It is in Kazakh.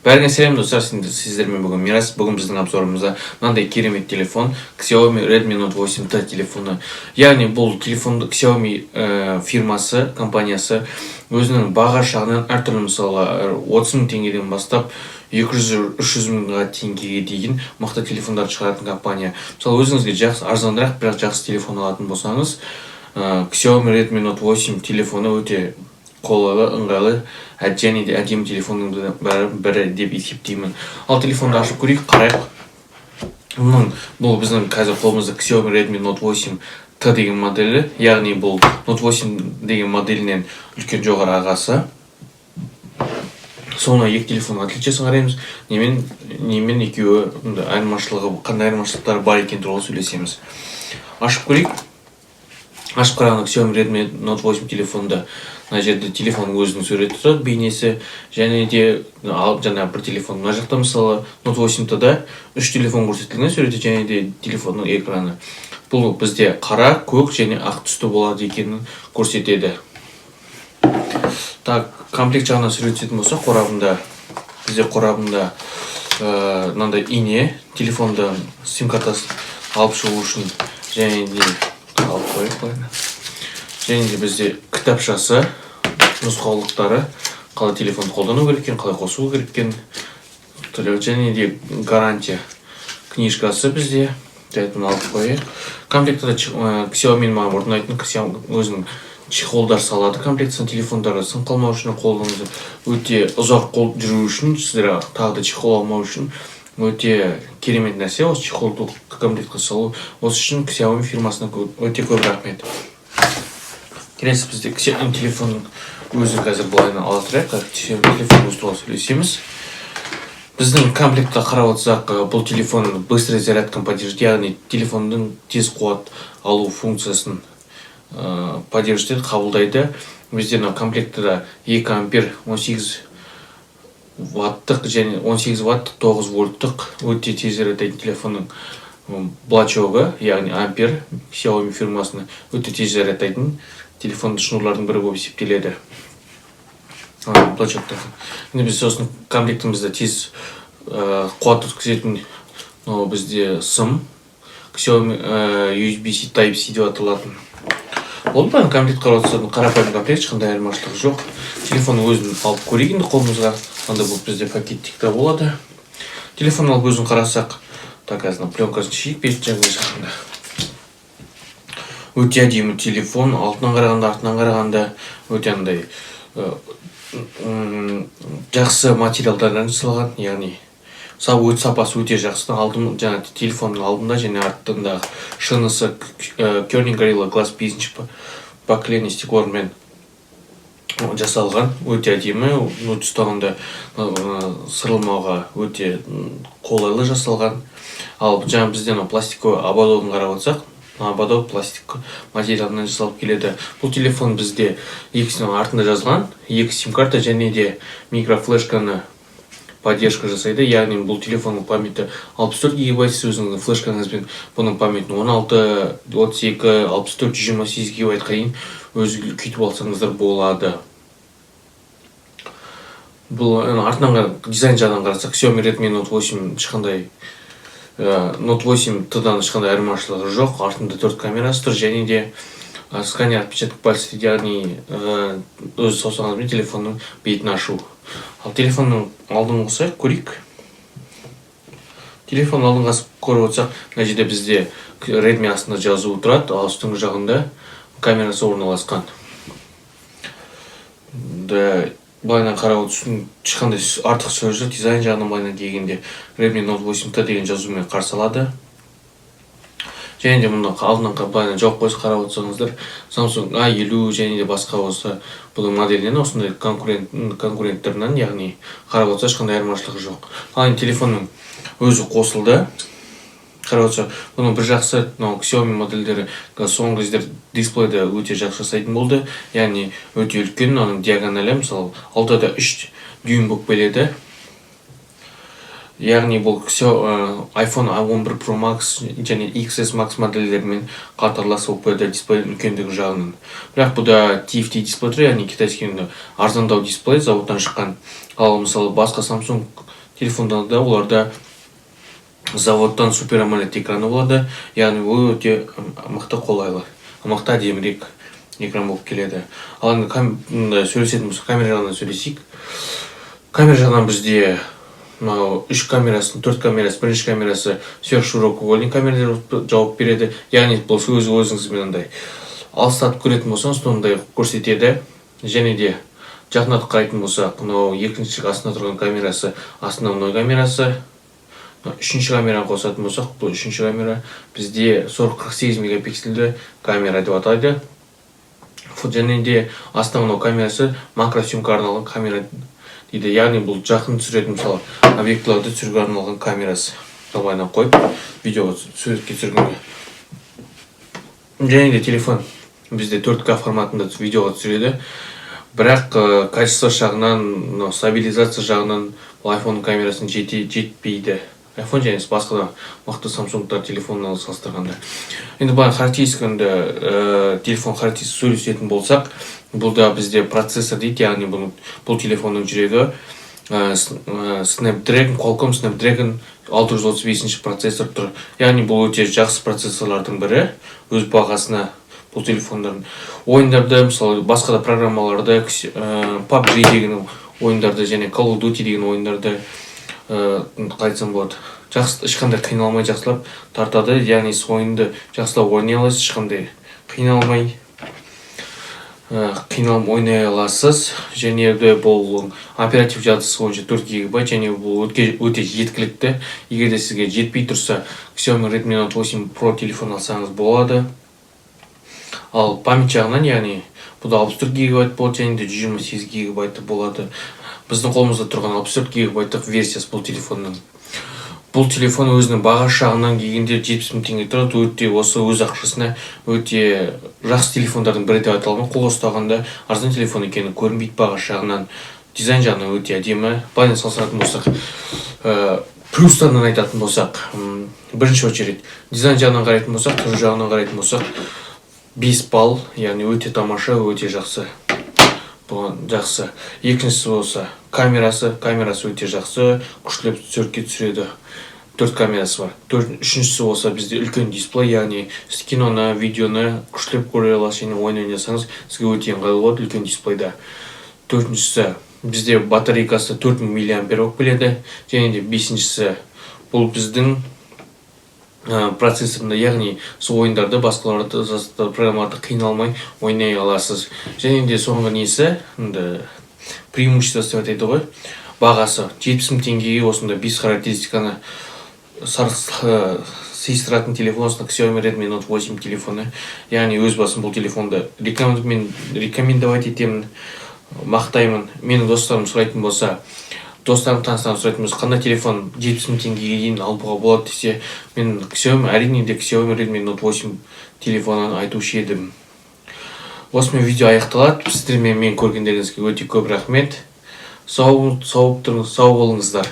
Бәріңе сәлем, достар! Сіздермен бүгін Мирас. Бүгін біздің обзорымызда мынандай керемет телефон, Xiaomi Redmi Note 8T телефоны. Яғни бұл телефонды Xiaomi фирмасы, компаниясы өзінің баға жағынан әртүрлі, мысалы, 30 мың теңгеден бастап 200-300 мыңға теңгеге дейін мықты телефондарды шығаратын компания. Мысалы, өзіңізге жақсы, арзанырақ, бірақ жақсы телефон алатын болсаңыз, Xiaomi Redmi Note 8 телефоны өте қолайлы, ыңғайлы және де әдемі телефонның бірі деп есептеймін. Ал телефонды ашып көрейік, қарайық. Бұл біздің қазір қолымызда Xiaomi Redmi Note 8 T деген моделі, яғни бұл Note 8 деген моделінен үлкен, жоғары ағасы. Соны екі телефонның отличиясын қараймыз, немен екеуі айырмашылығы, қандай айырмашылықтары бар екені туралы сөйлесеміз. Ашып көрейік. Ашып қарағанда, Xiaomi Redmi Note 8 телефонда мына жерде телефонның өзінің суреті тұрады, бейнесі, және де ал жаңа бір телефон мына жақта, мысалы, Note 8-да үш телефон көрсетілген суреті және де телефонның экраны. Бұл бізде қара, көк және ақ түсті болады екенін көрсетеді. Так, комплект жағынан суреттейтін болсақ, қорабында бізде, қорабында мынандай ине, телефонды сим картасын алып шығу үшін, және де алып қояйық былай. Және де бізде кітапшасы, нұсқаулықтары, қалай телефонды қолдану керек екен, қалай қосу керек екен, және де гарантия книжкасы бізде. Жарайды, бұны алып қояйық. Комплектіде Xiaomi, маған бір ұнайтын, Xiaomi өзінің чехолдар салады комплектісіне, телефондары сынып қалмау үшін, қолыңызда өте ұзақ қол жүру үшін, сіздер тағы да чехол алмау үшін өте керемет нәрсе осы чехолды комплектке салу. Осы үшін Xiaomi фирмасына өте көп рахмет. Келесі бізде Xiaomi телефонның өзі. Қазір былайынан ала тұрайық, телефон өзі туралы сөйлесеміз. Біздің комплектті қарап отырсақ, бұл телефон быстрый зарядканы поддерживает, яғни телефонның тез қуат алу функциясын поддерживает етеді, қабылдайды. Бізде мына комплектіде 2 ампер 18 ваттық және 18 ваттық, 9 вольттық өте тез зарядтайтын телефонның блочогы, яғни ампер Xiaomi фирмасының өте тез зарядтайтын телефонды шнурлардың бірі болып есептеледі. Блочоктар. Енді біз сосын комплектімізде тез қуат өткізетін мынау бізде сым Xiaomi, USB-C Type-C деп аталатын. Болды ма? Комплект қарап отырсақ, қарапайым комплект, ешқандай айырмашылығы жоқ. Телефонның өзін алып көрейік енді қолымызға. Мынандай болып бізде пакеттикте болады. Телефон алып өзін қарасақ, так, қазір мына пленкасын шешейік. Бет жағында өте әдемі телефон. Алдынан қарағанда, артынан қарағанда өте андай жақсы материалдардан жасалған, яғни өте сапасы өте жақсы. Алдын жаңа телефонның алдында және артындағы шынысы Corning Gorilla Glass бесінші поколение стекломен жасалған, өте әдемі. Ну, ұстағанда сырылмауға өте қолайлы жасалған. Ал жаңа бізде мынау пластиковый ободогын қарап отырсақ, ободок пластик материалынан жасалып келеді. Бұл телефон бізде екісінің артында жазылған екі сим карта және де микрофлешканы поддержка жасайды, яғни бұл телефонның памяті 64 гигабайт. Сіз өзіңіздің флешкаңызбен бұның памятін 16, 32, 64, 128 гигабайтқа дейін өзі үлкейтіп алсаңыздар болады. Бұл артынан дизайн жағынан қарасақ, Xiaomi Redmi Note 8 ешқандай Note 8 T-дан ешқандай айырмашылығы жоқ. Артында төрт камерасы тұр және де сканер отпечаток пальцев, яғни өз саусағыңызбен телефонның бетін ашу. Ал телефонның алдын қосайық, көрейік. Телефон алдын көріп отырсақ, мына жерде бізде Redmi астында жазуы тұрады, ал үстіңгі жағында камерасы орналасқан. Да, былайынан қарап отырсаң, ешқандай артық сөз жоқ. Дизайн жағынан былайынан келгенде Redmi Note 8 T деген жазумен қарсы алады. Және де мұны алдынан былайынан жауып қойса, қарап отырсаңыздар, Samsung A50 және де басқа осы бұның моделінен, осындай конкуренттерінен, яғни қарап отырса, ешқандай айырмашылығы жоқ. Ал енді телефонның өзі қосылды. Қарап отырсақ, бұның бір жақсы, мынау Xiaomi модельдері соңғы кездері дисплейді өте жақсы жасайтын болды, яғни өте үлкен, оның диагоналі, мысалы, 6,3 дюйм болып келеді. Яғни бұл iPhone 11 Pro Max және XS Max модельдерімен қатарлас болып келеді дисплейдің үлкендігі жағынан. Бірақ бұда TFT дисплей тұр, яғни китайский, енді арзандау дисплей заводтан шыққан. Ал мысалы, басқа Samsung Телефондарда, оларда заводтан Super AMOLED экраны болады, яғни ол өте мықты, қолайлы, мықты, әдемірек экран болып келеді. Ал енді сөйлесетін болсақ, камера жағынан сөйлесейік. Камера жағынан бізде мынау үш камерасы, төрт камерасы. Бірінші камерасы сверхширокоугольный камера деп жауап береді, яғни бұл өз өзіңізбен андай алыстатып көретін болсаңыз, сондай көрсетеді. Және де жақындатып қарайтын болсақ, мынау екінші астында тұрған камерасы основной камерасы. Мына үшінші камераны қосатын болсақ, бұл үшінші камера бізде 48 мегапиксельді камера деп атайды. Және де основной камерасы макросъемкаға арналған камера дейді, яғни бұл жақын түсіретін, мысалы, объектілерді түсіруге арналған камерасы, былайынан қойып, видеоға, суретке түсіргенге. Және де телефон бізде 4К форматында видеоға түсіреді, бірақ качество жағынан, мынау стабилизация жағынан бұл iPhone камерасына жетпейді, iPhone және басқа да мықты Samsungтар телефонына салыстырғанда. Енді былай характеристиканы, телефон характеристика сөйлесетін болсақ, бұл да бізде процессор дейді, яғни бұл телефонның жүрегі Snapdragon, Qualcomm Snapdragon 635 процессор тұр, яғни бұл өте жақсы процессорлардың бірі өз бағасына. Бұл телефондардың ойындарды, мысалы, басқа да программаларды, PUBG деген ойындарды және Call of Duty деген ойындарды, қалай айтсам болады, жақсы, ешқандай қиналмай жақсылап тартады, яғни сіз ойынды жақсылап ойнай аласыз, ешқандай қиналмай, қиналмай ойнай аласыз. Және де бұл оператив жадысы бойынша 4 гигабайт және бұл өте жеткілікті. Егер де сізге жетпей тұрса, Xiaomi Redmi Note 8 Pro телефон алсаңыз болады. Ал память жағынан, яғни бұда 64 гигабайт болады және де 128 гигабайты болады. Біздің қолымызда тұрған 64 гигабайттық версиясы бұл телефонның. Бұл телефон өзінің бағасы жағынан келгенде 70 000 теңге тұрады. Өте осы өз ақшасына өте жақсы телефондардың бірі деп айта аламын. Қолға ұстағанда арзан телефон екені көрінбейді. Бағасы жағынан, дизайн жағынан өте әдемі. Былайынан салыстыратын болсақ, плюстарынан айтатын болсақ, бірінші очередь дизайн жағынан қарайтын болсақ, түрі жағынан қарайтын болсақ, 5 балл, яғни өте тамаша, өте жақсы, бұған жақсы. Екіншісі болса камерасы. Камерасы өте жақсы, күштілеп суретке түсіреді, төрт камерасы бар. Үшіншісі болса бізде үлкен дисплей, яғни сіз киноны, видеоны күштілеп көре аласыз және ойын ойнасаңыз, сізге өте ыңғайлы болады үлкен дисплейда. Төртіншісі бізде батарейкасы 4000 миллиампер болып келеді. Және де бесіншісі бұл біздің процессорында, яғни сол ойындарды, басқаларды, программаларды қиналмай ойнай аласыз. Және де соңғы несі, енді преимуществосы деп атайды ғой, бағасы 70 000 теңгеге осындай бес характеристиканы сыйыстыратын телефон, осындай Xiaomi Redmi Note 8 телефоны. Яғни өз басым бұл телефонды мен рекомендовать етемін, мақтаймын. Менің достарым сұрайтын болса, достарым, таныстарым сұрайтын болса, қандай телефон 70 000 теңгеге дейін алуға болады десе, мен Xiaomi, әрине де, Xiaomi Redmi Note 8 телефонын айтушы едім. Осымен видео аяқталады. Сіздермен мен көргендеріңізге өте көп рахмет. Сау, сау тұрыңыз, сау болыңыздар.